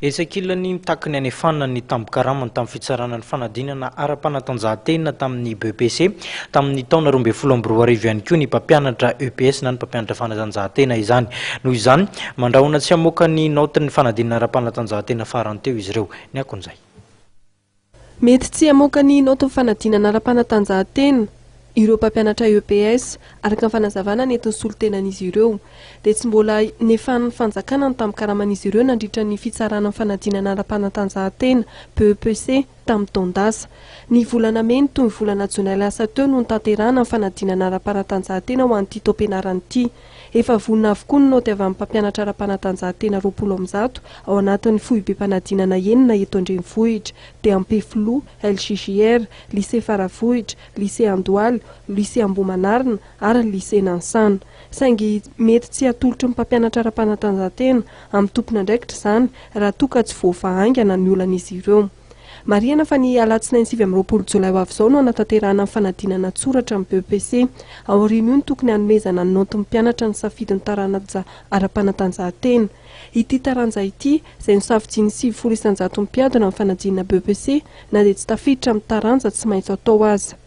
Etsy ankilany, mitaky ny hanefana ny tambin-karamany tamin'ny fitsarana ny fanadinana ara-panatanjahantena tamin'ny BEPC tamin'ny taona 2012 ihany koa ny mpampianatra EPS na ny mpampianatra fanatanjahantena izany. Noho izany, mandrahona tsy hamoaka ny naotin'ny fanadinana ara-panatanjahantena farany teo izy ireo. Ny akon'izay. Mety tsy hamoaka ny naotin'ny fanadinana ara-panatanjahantena ireo mpampianatra EPS, araka ny fanazavana nentin'ny solontenan'izy ireo. Dia tsy mbola nefanin'ny fanjakana ny tambin-karaman'izy ireo nandritra ny fitsarana ny fanadinana ara-panatanjahantena, BEPC, tamin'ny taon-dasa. Ny volana mey ny toy ny volana jona lasa teo no notanterahana ny fanadinana ara-panatanjahantena ho an'ity taom-pianarana ity. Efa vonona avokoa ny naoty avy amin'ny mpampianatra ara-panatanjahantena 120 ao anatin'ny foibem-panadinana enina eto an-drenivohitra, dia Ampefiloha, LJJR, Lycée Faravohitra, Lycée Andohalo, Lycée Ambohimanarina ary ny Lycée Nanisana. Saingy mety tsy hatolotry ny mpampianatra ara-panatanjahantena amin'ny tompon'andraikitra izany raha toa ka tsy voavaha haingana ny olan'izy ireo. Marihana fa ny alatsinainy 29 jolay ho avy izao no hanatanterahana ny fanadinana an-tsoratra amin'ny BEPC. Aorian'io no tokony hanomezana ny naotin'ny mpianatra ny safidin'ny taranja ara-panatanjahantena. Ity taranja ity, izay nosafidian'ny 90 isan-jaton'ny mpiadina ny fanadinana BEPC, na dia tsy tafiditra amin'ny taranja tsy maintsy atao aza.